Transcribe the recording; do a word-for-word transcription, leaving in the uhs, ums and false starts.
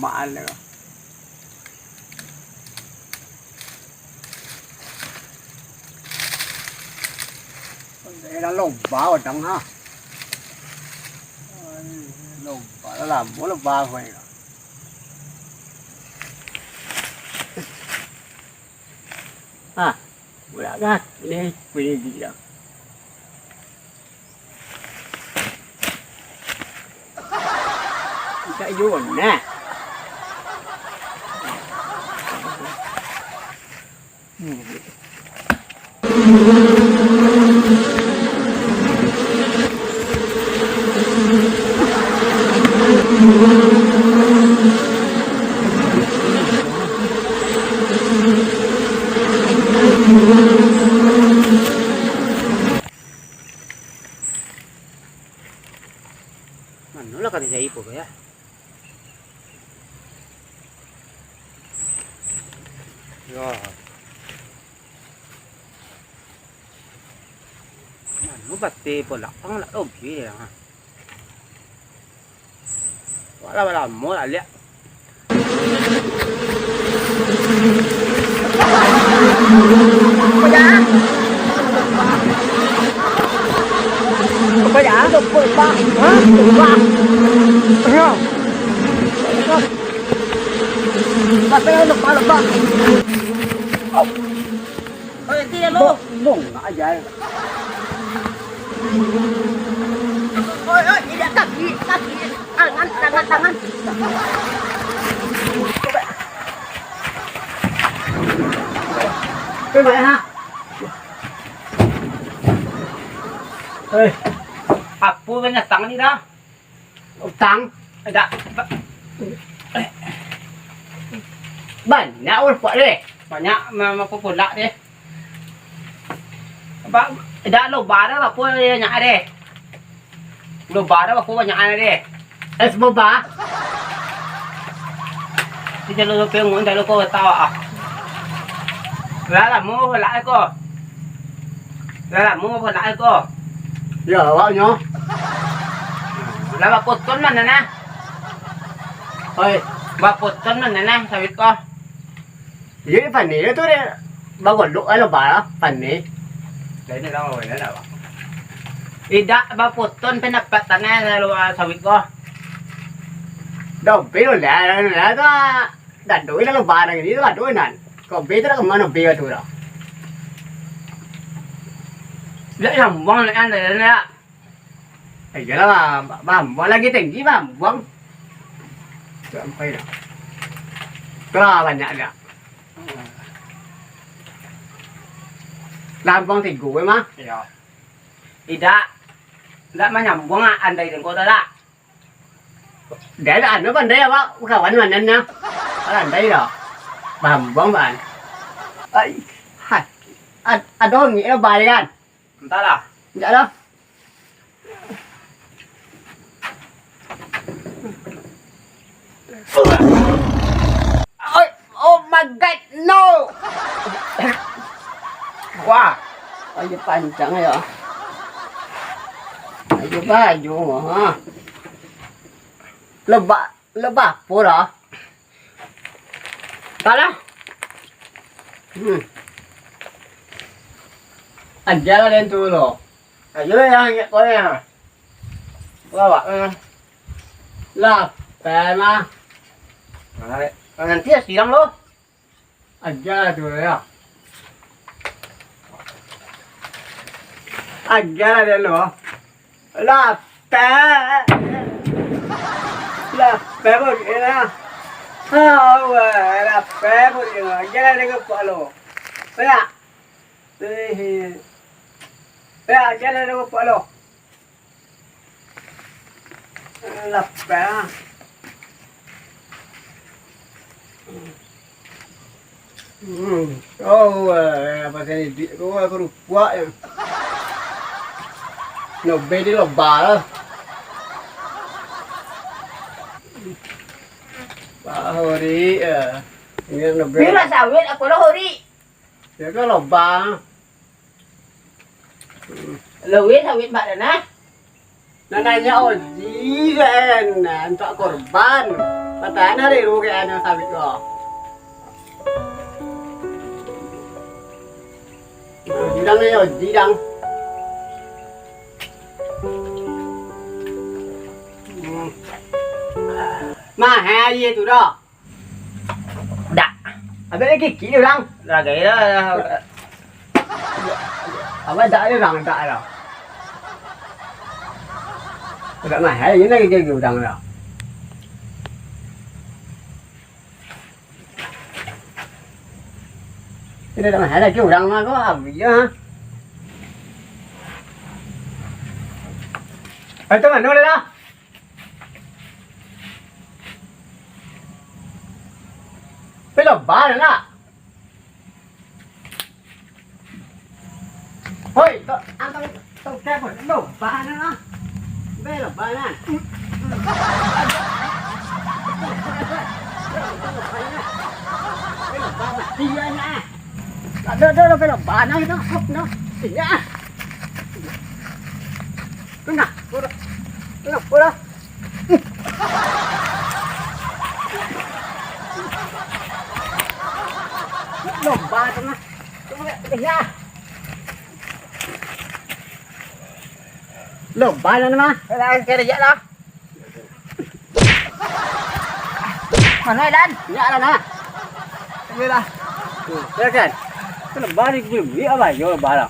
Maan tu. Daerah Lomba, Padang, ha. Lomba, lah lamo Lomba ko ni. Ha, budak gak ni, kuih dia. Mintak iyo nah. Mano lah kata cari ko, ya? Yo. Mano bate polak pang lah oge, ya. Wak lah lamo lah liak. Apa ya? Apa ya? Apa, Bang? Hah? Bang? Ayo. Apa yang lupa, lupa? Oi, ti lo. Bong, bong aja. Oi, oi, tidak, kaki, kaki, tangan, tangan, tangan. Hei, apo banyak tangan ni dah? Utang? Dak. Banyak ulpok deh. Banyak ma-, mapupulak deh. Ba-, dak lo barang apo banyak deh. Lo barang apo banyak deh. Es boba. Di jalur pengun dak lo kau tahu ah. Lah lamo lah ko. Lah lamo apo nak ko? Yo, awaknyo. Lah bapoton mano nah? Oi, bapoton mano nah sawit ko? Iyo, di paneh tu deh. Bagolok kan, Bang, paneh. Lah ini lah, awak ini lah, Bang. Idak bapoton pendapat tanah lalu, ah, sawit ko. Dah, ompek lah, lah, lah, lah, tu, ah. Dak ado lah barang ini tu, ado nan. Kok be tu dak ka mano be tu dah. Dak nyambung nak kan, dak, dak. Eh, iyolah, Bang. Bang, buang lagi tinggi, Bang. Buang. Sampai dah. Lah banyak dah. Lambang tigo, eh, mah. Iya. Idak. Dak manyambung, ah, andai dengko tu dak. Dek anu pandai awak bakawan manannyo. Pandai doh. Bambuang baan. Ai, hai. Ad-, ado ngik lo balikan. Entahlah. Indak doh. Oi, oh my God, no! Wah, ayo pancang ayo. Ayo baju, ha. Lebak, lebak pura. Salah. Hmm. Aja lah den tu lo. Ayo yang ingat kau ya. Lawak, eh. Lah, pernah. Nah, nanti ya siang lo. Aja lah tu ya. Aja lah dia lo. Lapeh. Lapeh pun kena. Hawa, lapeh pun kena. Aja lah dia kepala. Perak. Eh, eh. Perak, aja lah dia kepala. Lapeh. Hmm. Oh, eh, apa tadi? Di, oh, aku lupa ya. Nyobe di loba lah. Pak Hori, ya. Ini nyobe. Bila sawit, aku lo Hori. Ya kan loba. Lawin sawit bak tanah. Nan nanya Oji, Zen, untuak korban. Patah ari rugi anu sawit ko. Oji dang, nanya Oji dang. Hmm. Mahal aia tu doh. Dak. Abih lagi kiki urang. Lagai lah. Abah dak ada urang, dak ada. Agak mahal je lagi kiki urang dah. Tidak ada mahal lagi urang mah ko abih ya. Itu mana dah? Pilo ban nak? Hoi, to, angkang to, ke pun lo ban nak? Pilo ban nak? Pilo ban nak? Iya nak. Ada, ada, ada pilo ban nak itu. No. Iya. Tengah, pura. Tengah, pura. Lomba tu mah. Ya. Lomba tu mah. Lah, kerja lah. Mana Elan? Ya lah nah. Boleh lah. Tuh, ya kan? Kan lomba ni belum. Ya lah, yo lomba lah.